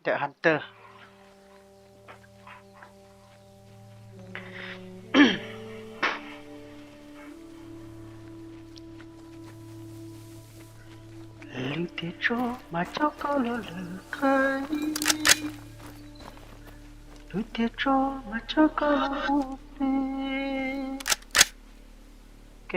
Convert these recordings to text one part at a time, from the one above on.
Ntawm Hunter. Lwm tiam tso mas coj koj los lwm qab, lwm tiam tso mas coj koj los ua peb. Ok.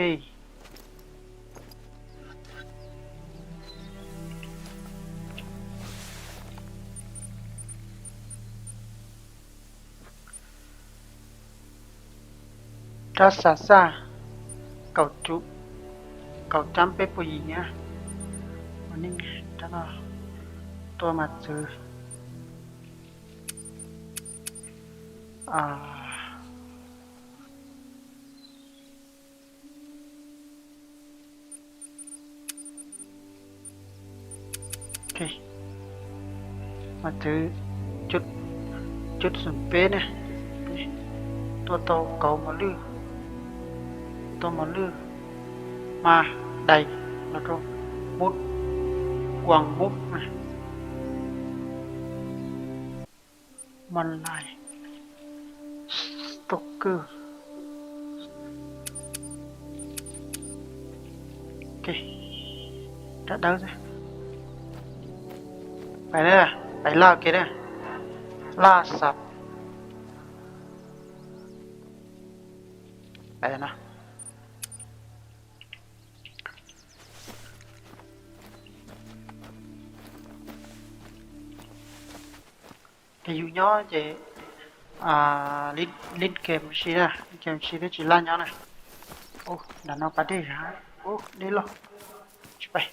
Rab xav xaj kaum, kaum cam peb puas yim na. Ua neej rab no tua mas txwv. Mas txwv cuj xoom peb ne, tua tau kauv mos lwj, tua mos lwj, mas dais los rau mub, kuas mub na. Online Stalker. Ok, rab dawb xwb. Pais, pais laj ke na, laj xav. Pais no. Ces yus nyob ces lib game si na, lib game si thiab tsis laj nyob na. Ub, nram no pas dej zag, ub, dej loj, tsis pais.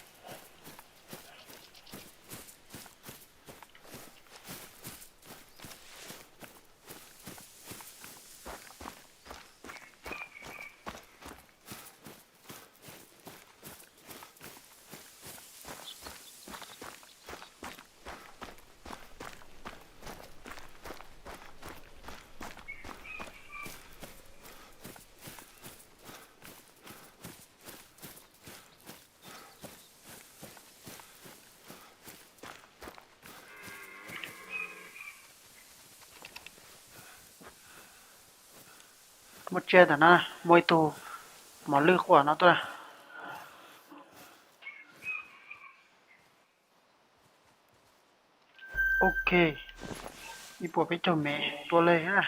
Muaj tsiaj ntawm no, muaj ib tug mos lwj quaj no tuaj. Ok, ib puas peb caug mev tua lawm na.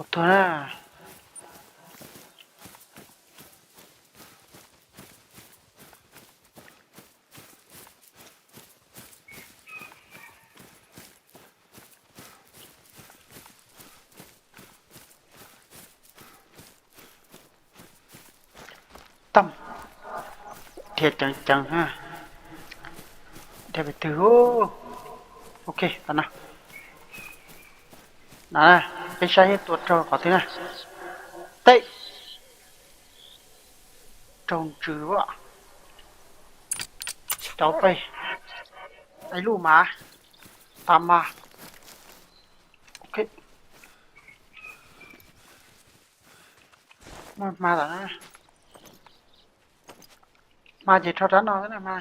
Ua tuag na. Tam, dhia ceev ceev na. Dhia pes twg? Ok, tau no. No, peb saib tua raug qhov twg na. Teb, raug ntsws as. Cov peb, ib lub mas, tas mas. Ok. Muaj hma lawm na. Hma ces rho rab no xwb na hma.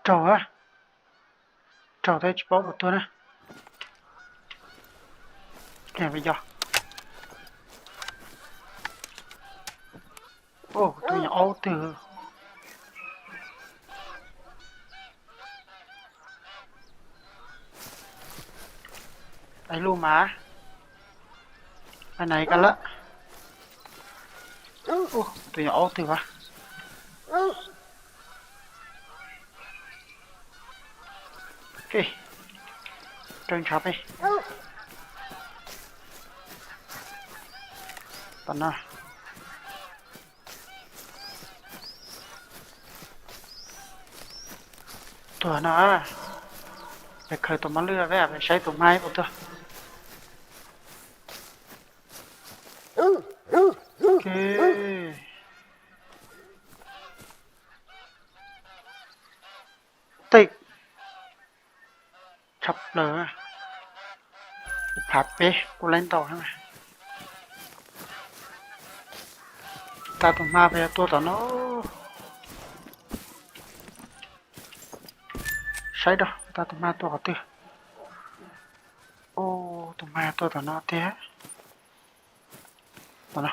Raug, raug thiab tsis paub puas tuag na. Yog, tus nyuam aub twg. Ib lub mas. Ib nais koj lawm. Tus nyuam aub twg as. Ok, raug ntshav peb. Tam no. Tuag no, peb khaws tus mos lwj peb saib tus hma puas tuag. Tej tshaj plaws, phav peb kuj laib ntau. Tag tus hma peb yog tuaj tom no. Saib rau tag tus hma tuaj qhov twg. Tus hma tuaj tom no tiag. Tom no.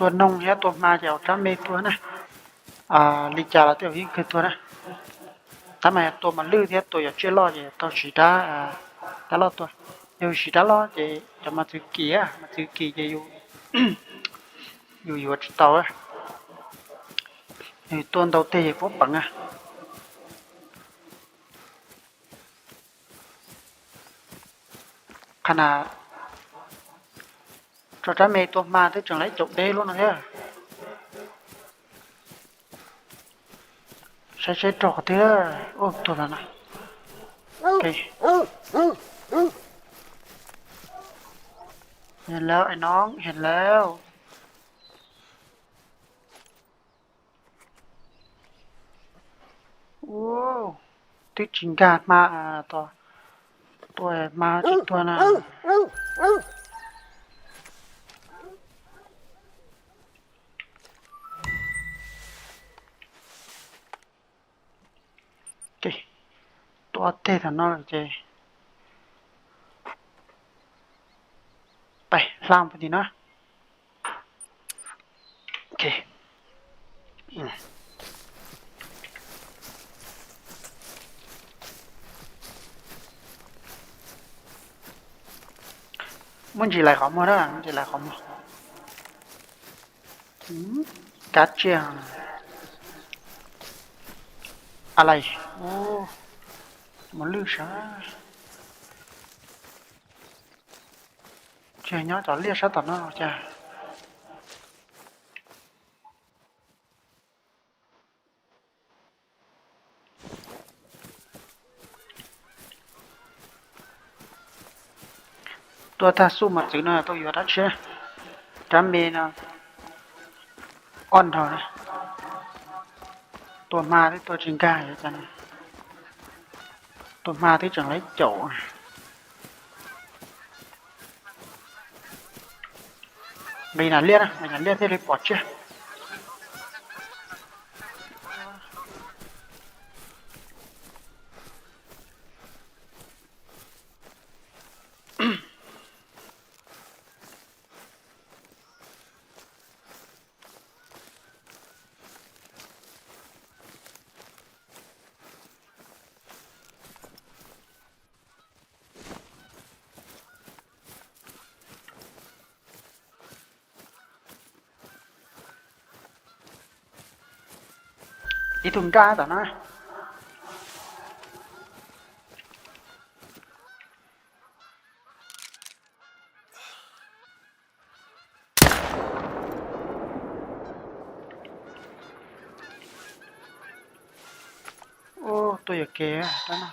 Tua noog thiab tua hma ces ua rab me tuag na. Li cas los twb yeej kawg tuag na. Tab mas yog tua mos lwj thiab tua yog tsiaj loj ces tau siv rab, rab loj tua. Yog siv rab loj ces cov mos txwv kis, mos txwv kis ces yus yuav tsis tau. Yus tua ntau teg ces puab peev. Qhov na, tso rab me tua hma twb tseem laib caum deb lub no thiab. Saib seb raug qhov twg. Ua tuag lawm no. Hello, ai no, hello. Twb tsis nkag hma, tua hma tsis tuag na. Tua teg thaum no ces pais hla puag tim no. Muab ntsis lais qhov muag na, ntsis lais qhov muag. Kab tsiaj. A lais, mos lwj sab. Tsis nyob cov liaj sab tom no los cas. Tua tag xuj mos txwv no tuaj yuav rab tshiab, rab me no. Ob nrho, tua hma twb tua tsis nkag, tua hma twb tseem laib caum. Nqis nas liaj na, nqis nas liaj thiaj li pom tsiaj. Ib tug nraj tom no. Ub, tuaj yuam kev rab no.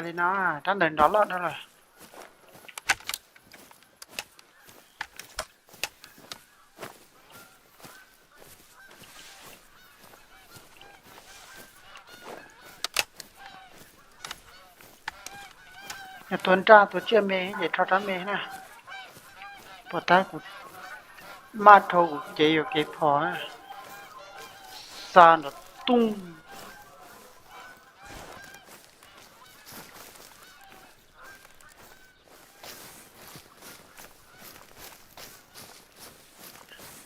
Li no, rab ntawd nrov loj dhau lawm. Yog tua nraj tua tsiaj me ces rho rab me na. Puas tab kuv maj dhau kuv cev yuam kev phom na. Xa nrov tooj.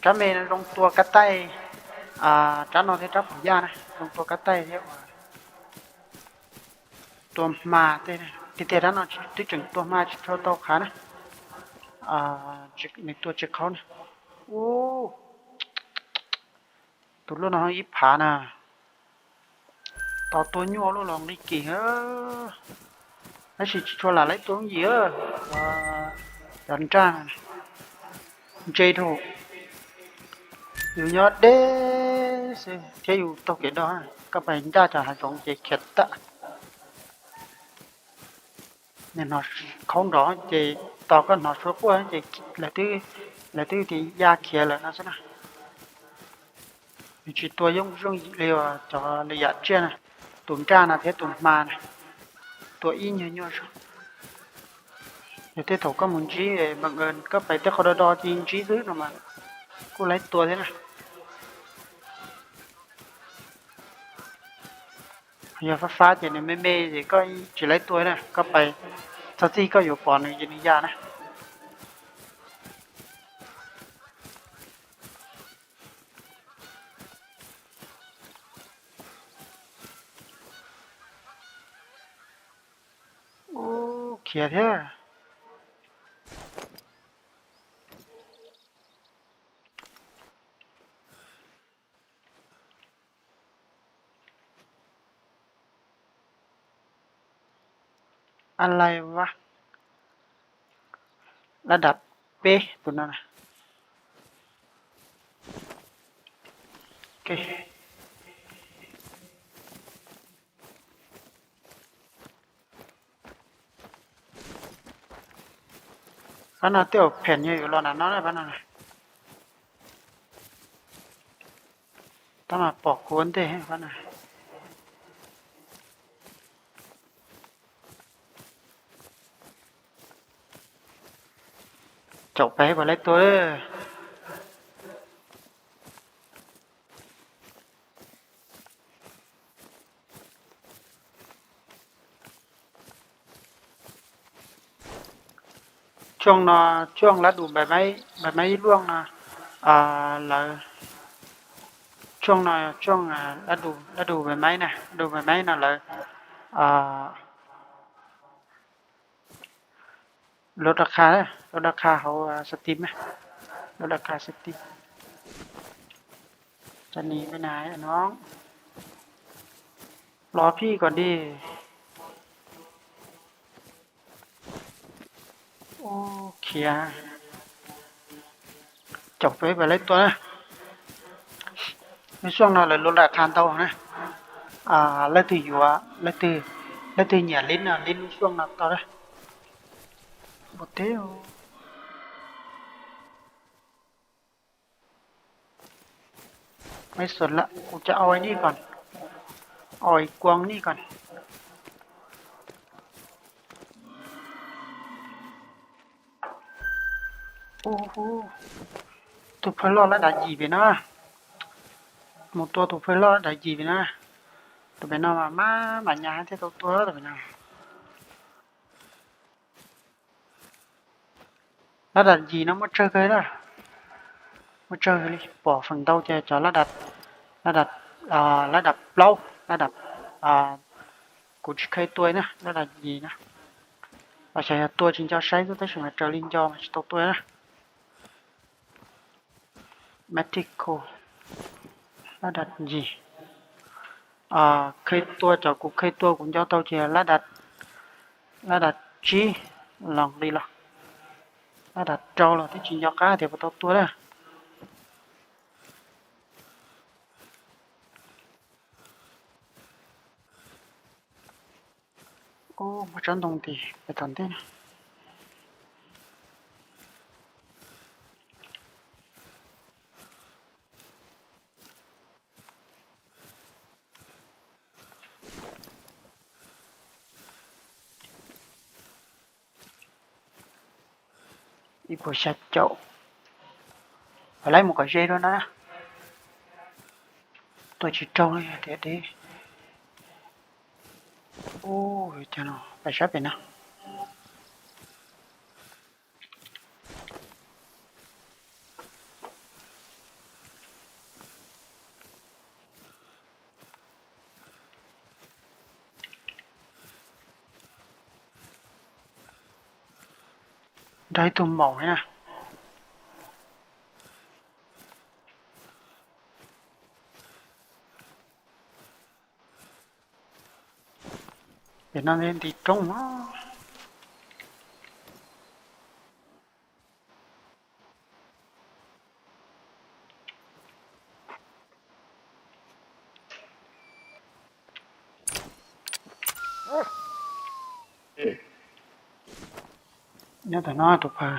Rab me no zoo tua kab taij, rab no thiab rab phom yaj na zoo tua kab taij thiab ua tua hma tej. Tiag tiag rab no twb tseem tua hma tsis tshua tau qhav na. Nws tua tsis qhaub na. Ub, tus luaj no ib phav na. Tos tua nyuaj luaj los nqi kim, tab sis tsis tshua lam laib tua yim. Cov nraj ntse dhau, yus nyob deb xwb thiab yus taug kev dog, koj pais ncaj cov hav zoov ces khiav tag. Khaub nrov ces tos koj hnov suab quaj ces lawv twb tias ya khiav lawm no xwb na. Nws tsis tua yooj yooj yim li cov lwm yam tsiaj na, tus nraj no thiab tus hma na, tua ib nyuag nyuaj zog. Yog tej thaum koj mus ntsib, koj pais tej qhov do do ces ntsib xwb no mas kuj laib tua thiab na. Yog fab fab ces nws me me ces koj tsis laib tua na, koj pais txog txij koj yuav pom nws ces nws ya na. Ub, khiav thiab. Alai va, lab dam peb tus no na. Pab no tej zaum phem yog yuav los nram no na pab no. Tab mas pom kuv ua ntej pab no. Caum peb puas laib tua. Tshooj no, tshooj lab dus npais maib ib luaj no lawv, tshooj no tshooj lab dus npais maib na, lab dus npais maib no lawv lub da qha, lub da qha hauv Steam, lub da qha Steam. Cov nis peb na no, los phij kom dig. Khiav, caum peb pab laib tua na. Lub xyoo no lawv lub da qha ntau na. Leej twg yuav, leej twg nyiam lib no lib lub xyoo no tau na. Npua teb. Maiv xuas lawm, kuv cov au ib nij kom, au ib kuab nij kom. Ub, tus phawj loj lab dav yim pem no, mus tua tus phawj loj lab dav yim pem no, tus pem no mas maj mam nyas thiaj tau tua tus pem no. Lab dam yim no muaj tsawg kawg na, muaj tsawg li, pom feem ntau ces cov lab dam, lab dam plaub, lab dam, kuv tsis kheev tua na lab dam yim na, los xyov yog tua tsis nco saib xwb tab sis mas raws li nco mas tsis tau tua na. Mexico, lab dam yim, kheev tua cov kuv kheev tua kuv nco tau ces lab dam tsib los nqis los, lab dam rau los twb tsis nco qab tias puas tau tua na. Ub, muaj tsob ntoo tim pem tom ntej no. Ib puas xya caum. Pab laib mus kom ze dua na. Tua tsis raug no yog tias deb. Ub, cov no pais sab pem no. Nrog ib tug maum na. Pem no nti roob no. Nyob tom no tus phaw.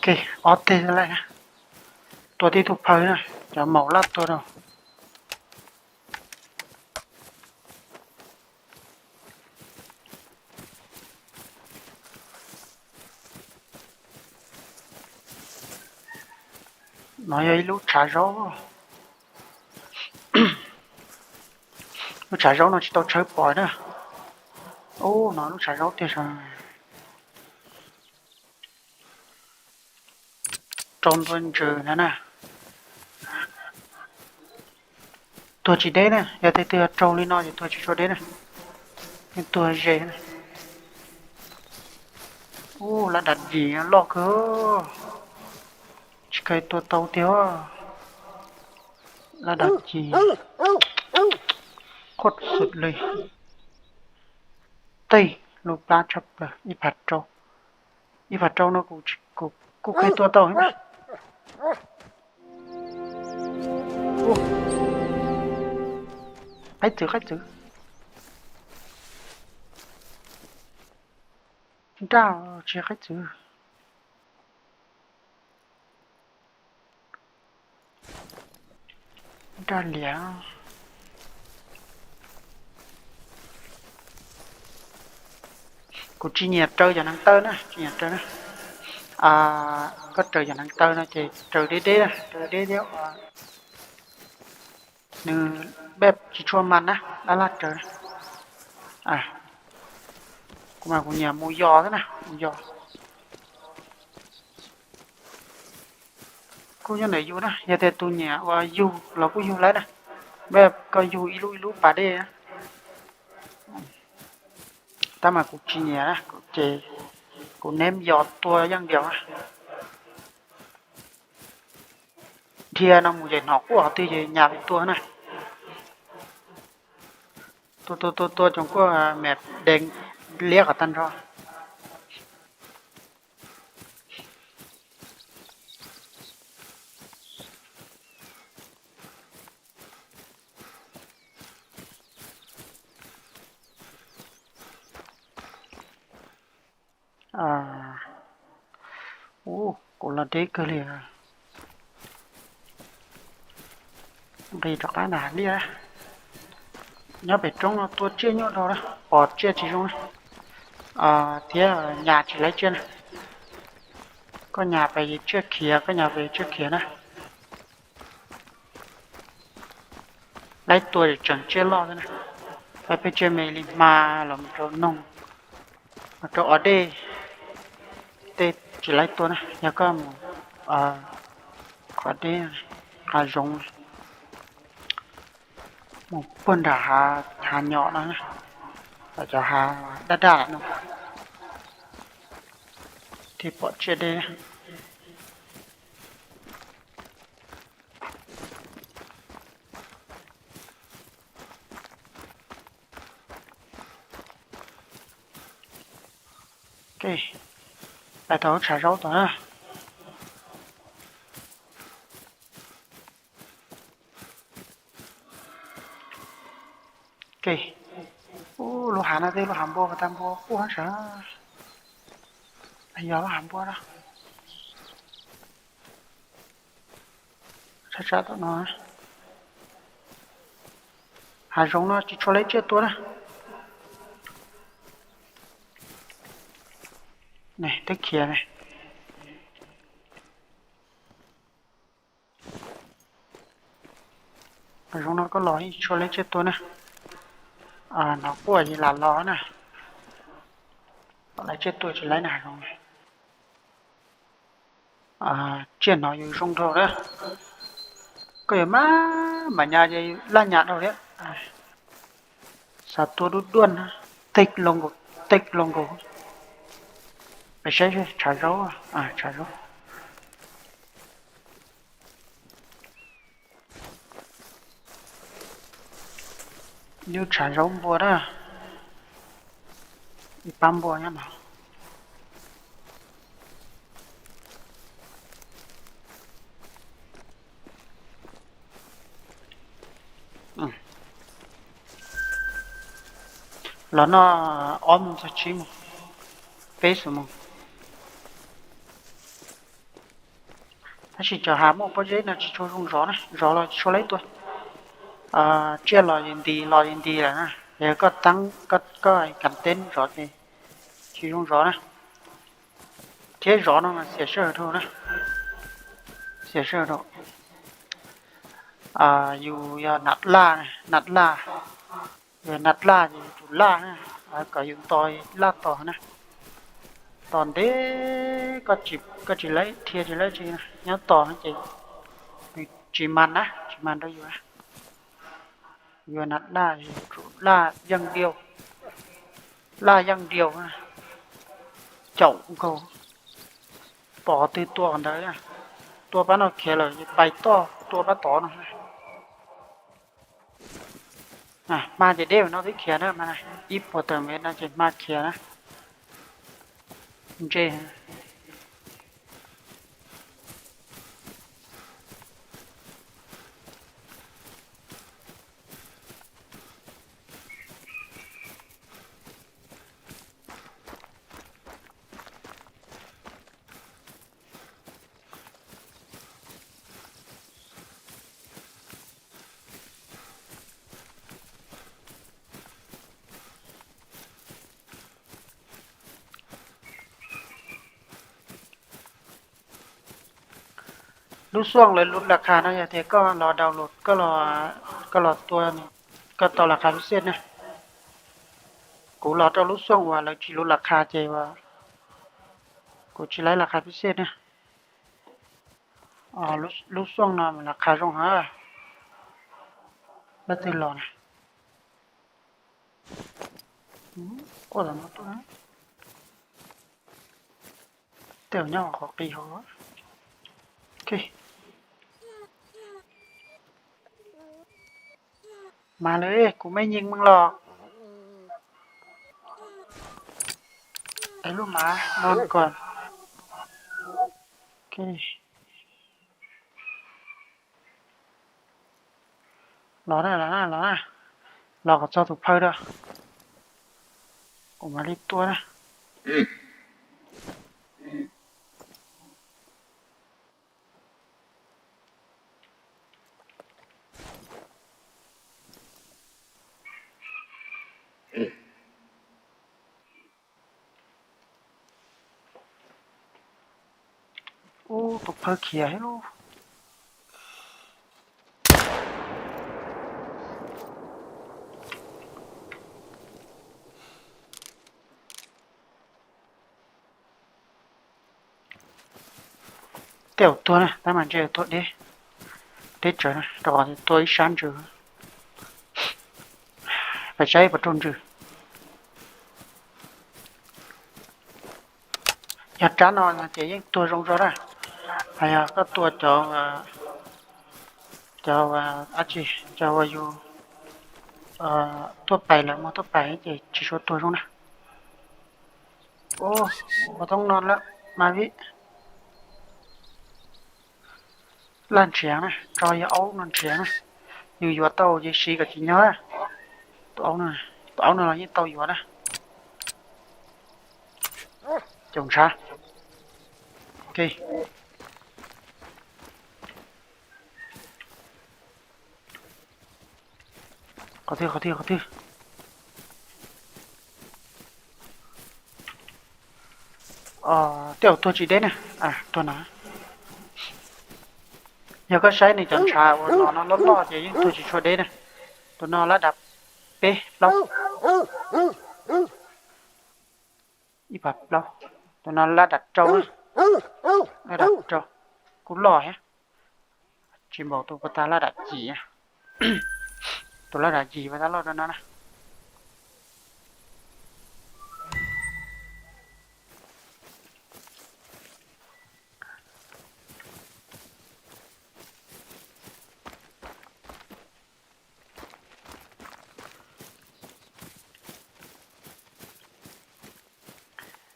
Ke ob teg lawm na. Tua tib tug phaw na, cov maum laj tua rau. No yog ib lub tshav zaub. Lub tshav zaub no tsis tau tshawb pom na. Ub, no lub tshav zaub tiag sav. Raug ntua ntsws no na. Tuag tsis deb na, yog tej twg yog raug li no ces tuag tsis tshua deb na. Yeej tuag ze na. Ub, laj dam dim loj kawg. Tsis kheev tua tau tiag. Laj dam dim. Qhuav xwm li. Tej lub plab tshaj plaws, ib phav rau. Ib phav rau no kuv kuj kheev tua tau. Qaib txwv, qaib txwv. Nraj tsis qaib txwv. Nraj liam. Kuv tsis nyiam raws cov hneev taw na, tsis nyiam raws na. Koj raws cov hneev taw no ces raws deb deb, raws deb deb. Nws npej tsis tshua mas na, laj laj raws. Kuv mas kuv nyiam mus yos xwb na, mus yos. Kuj nyob ntawm yus na, yog tias tus nyiam uas yug los kuj yug lawm na. Npej koj yug ib lub ib lub pas dej. Tab mas kuv tsis nyiam na, ces kuv neb yos tua yeej yos. Dhia no mus ces hnov quaj qhov twg ces nyas pem tua na. Tua tua tua tua tsoom quaj me deev liab qhov tag nrho. Ub, kuv los deb kawg li. Nqis rov qab ntawm hav liaj. Nyob pem roob no tua tsiaj nyuaj dhau lawm, pom tsiaj tsis zoo na. Thiab nyas tsis laib tsiaj na. Koj nyas pes tsiaj khiav, koj nyas pes tsiaj khiav na. Laib tua tseem tsiaj loj xwb na. Peb tsiaj me li hma los rau noog, los rau o dej, tej tsis laib tua na. Yog koj mus qhov deb, hav zoov, mus puag nram hav nyom no, cov hav daj daj no thiaj pom tsiaj deb. Pais tau lub tshav zaub tod na. Ub, lub hav no twb lub hav npua, puas tag npua quaj sav. Yog lub hav npua no. Tsab tsab tom no. Hav zoov no tsis tshua laib tsiaj tua na. Twb khiav ne. Hav zoov no koj los ib tshua leb tsiaj tua na. Nov quaj ces lam los na. Lawv tsiaj tua tsis laib na hav zoov. Tsiaj no yus zoo dhau na. Koj yuav maj mam nyas ces laj nyas dhau thiab. Xav tua dub duaj na. Tej loo nkaus, tej loo nkaus. Peb saib tshav zaub, tshav zaub. Yus tshav zaub npua na. Ib pab npua nyob no. Los noj ob moos txog tsib moos, peb xuv moos. Tab sis cov hav muaj pob zeb no tsis tshua zoo zov na, zov los tsis tshua laib tua. Tsiaj los yeej nti los yeej nti lawm na, yog koj teeb, koj kam teb zov ces tsis zoo zov na. Thiab zov no mas xiam sij hawm dhau na, xiam sij hawm dhau. Yus yog nas laj, nas laj, yog nas laj ces yus tsum laj na, kom yus nto laj tos na. Tos ntev, koj tsis laib dhia tsis laib tsi, nyob tos ces nws tsis mas na, tsis mas rau yus. Yus nas laj, yus tsum laj yeej diau, laj yeej diau, caum nkaus, pom qhov twg tua qhov ntawd. Tua pab no khiav lawm ces pais toj tua pab tod no. Hma ces deb no twb khiav na, ib puas tawm mev no ces hma khiav na. Ntse. Lub xuaj lawv lub las khas no yog tias koj los download, koj los tua, koj tau las khas pib xej na. Kuv los rau lub xuaj uas lawv tsis lub las khas ces kuv tsis laib las khas pib xej na. Lub xuaj no las khas zoo heev. Leej twg los na? Quaj los no tuaj. Tej nyob qhov qis hauv. Mas lawm, kuv mej nyeej meej los. Es lub mav no kom. Los na, los na, los na. Los kom txog tus phawj da. Kuv mam li tua na. Ub, tus phawj khiav thiab lauj. Tej zaum tuag na, tab mas ntshe tuag deb, deb tsawv na, rau qhov tua ib sab ntsws. Pais saib puas raug ntsws. Yog rab no ces yeej tuag zoo zog na. Hos yog koj tua cov, cov, cov uas yus tuaj pais lawm, muaj tuaj pais ces tsis tshua tuag zoo na. Ua toob no lawm mas vim laj nrhiav na, tso yog aub no nrhiav na. Yus yuav tau ces siv kom tsis nyog. Tus aub no los yeej tau yuav na. Caum ntshav. Qhov twg, qhov twg, qhov twg? Tej zaum tuag tsis deb na. Tuag na. Yog koj saib nws cov ntshav uas los no loj loj ces yeej tuag tsis tshua deb na. Tus no lab dav peb plaub, ib phav plaub. Tus no lab dav rau, lab dav rau, kuj loj thiab. Tsis npaum tus puag ta lab dav yim. Tus lab dav yim puag ta loj rau no na.